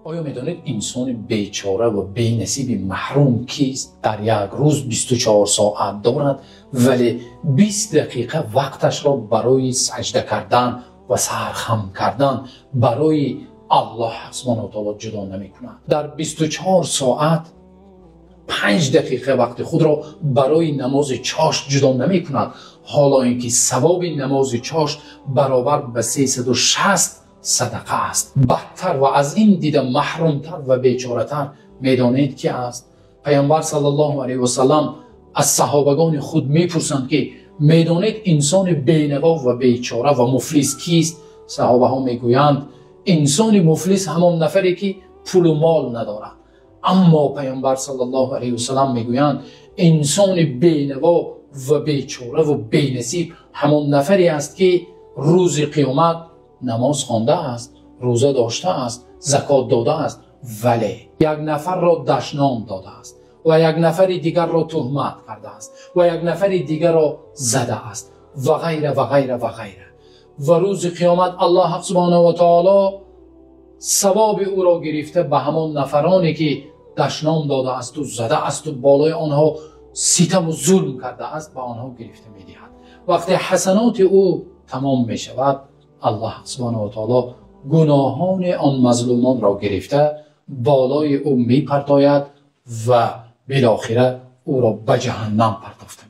Оё медонед, инсони бечора ва бенасиби маҳрум кист? Дар як рӯз 24 соат дорад, вале 20 дақиқа вақташро барои саҷда кардан ва сархам кардан барои Аллоҳ субҳонаҳу ва таоло ҷудо намекунад. Дар 24 соат 5 дақиқа вақти худро барои намози чошт ҷудо намекунад, ҳоло ин ки савоби намози чошт баробар ба 360 садақа аст. Бадтар ва аз ин дида маҳрумтар ва бечоратар медонед ки аст? Паёмбар саллаллоҳу алайҳи васаллам аз саҳобагони худ мепурсанд, ки медонед инсони бенаво ва бечора ва муфлис кист? Саҳобаҳо мегӯянд, инсони муфлис ҳамон нафаре ки пулу мол надорад. Аммо паёмбар саллаллоҳу алайҳи васаллам мегӯянд, инсони бенаво ва бечора ва бенасиб ҳамон нафаре аст, ки рӯзи қиёмат намоз хондааст, рӯза доштааст, закот додааст, вале як нафарро дашном додааст ва як нафари дигарро туҳмат кардааст ва як нафари дигарро задааст ва ғайра ва ғайра ва ғайра. Ва рӯзи қиёмат Аллоҳ субҳонаҳу ва таоло савоби ӯро гирифта ба ҳамон нафароне ки дашном додаасту задаасту болои онҳо ситаму зулм кардааст, ба онҳо гирифта медиҳад. Вақте ҳасаноти ӯ тамом мешавад, Аллоҳ субҳонаҳу ва таоло гуноҳони он мазлумонро гирифта болои ӯ мепартояд ва билохира ӯро ба ҷаҳаннам партофта.